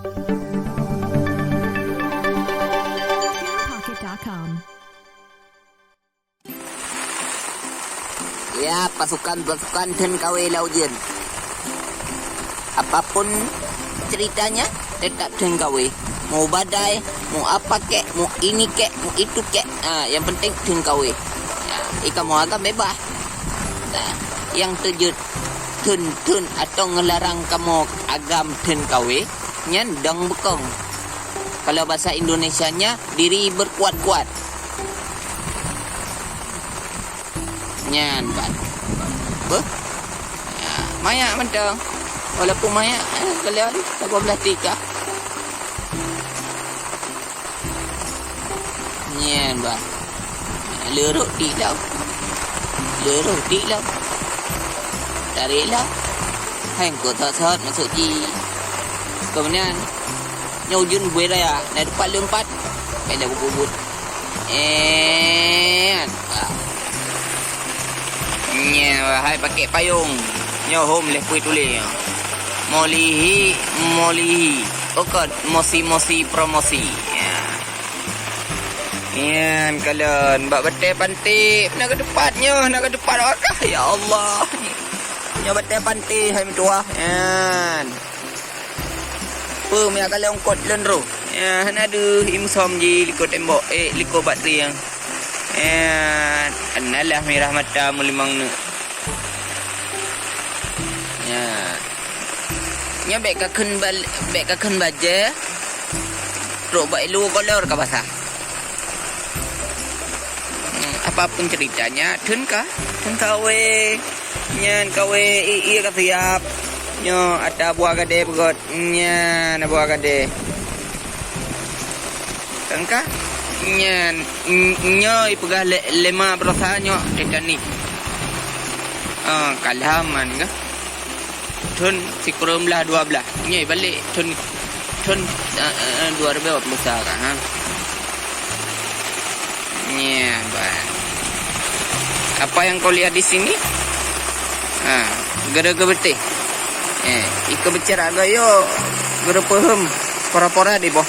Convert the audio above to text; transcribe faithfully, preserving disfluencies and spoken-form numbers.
Ya, pasukan-pasukan theun kawé lam ujeuen. Apapun ceritanya, tetap theun kawé. Mau badai, mau apa kek, mau ini kek, mau itu kek. Ha, yang penting theun kawé. Ha, i kamoe agam bebas. Nah, nyang teujeuet theun-theun atau ngelarang kamoe agam theun kawé, nyan dong beukong. Kalau bahasa Indonesianya, diri berkuat-kuat. Nyan ban. Beuh. Ya, manyak mantong. Walaupun manyak, eh, kalian lapan belas tiga. Nyan ban. Leurok di lam. Leurok di lam. Tarik lah. Hai, kok sot-sot masuk ji. Kemudian, nyoe ujeuen bui raya, na teumpat leumpah. Beda bubut. Eh, nyan, wahai pakai payung. Nyoe hom leh pui tuléh. Molihi, molihi. Okot, mosi-mosi promosi. Ya. Nyan kalon, bak batée panté, na ka teupat nyoe, na ka teupat wakah. Ya Allah. Nyoe batée panté, hai meutuwah. Nyan. Peue meuiyak kalon kot lôn roh? Ya, hana deuh, imeusom ji likot tembok, eh, likot bak trieng. Ya, analah mirah mata meulimong neuk. Ya. Nyoe bék kakheun bal-, bék kakheun bajée, trok bak ilu kolor ka basah. Hmm, apapun ceritanya, theun ka, theun kawé. Nyan kawé, i, i ka siap. Nyoe ata buah gadée beugöt. Nyan buah gadée. Kan ka? Nyan, n-, nyoe ipeugah lé, lé ma baroesa nyoe Titanic. Ah, kalah man ka. Thon sikureueng blaih dua blaih. Nyoe balek thon, thon, eh, eh, dua ribu dua puluh satu ka, ha. Nyan, ban. Apa yang kau lihat di sini? Ha, geureugeuh beuteh. Eh, ikeu beucit agak yo, geureugeuh peuhem. Pora-pora di boh.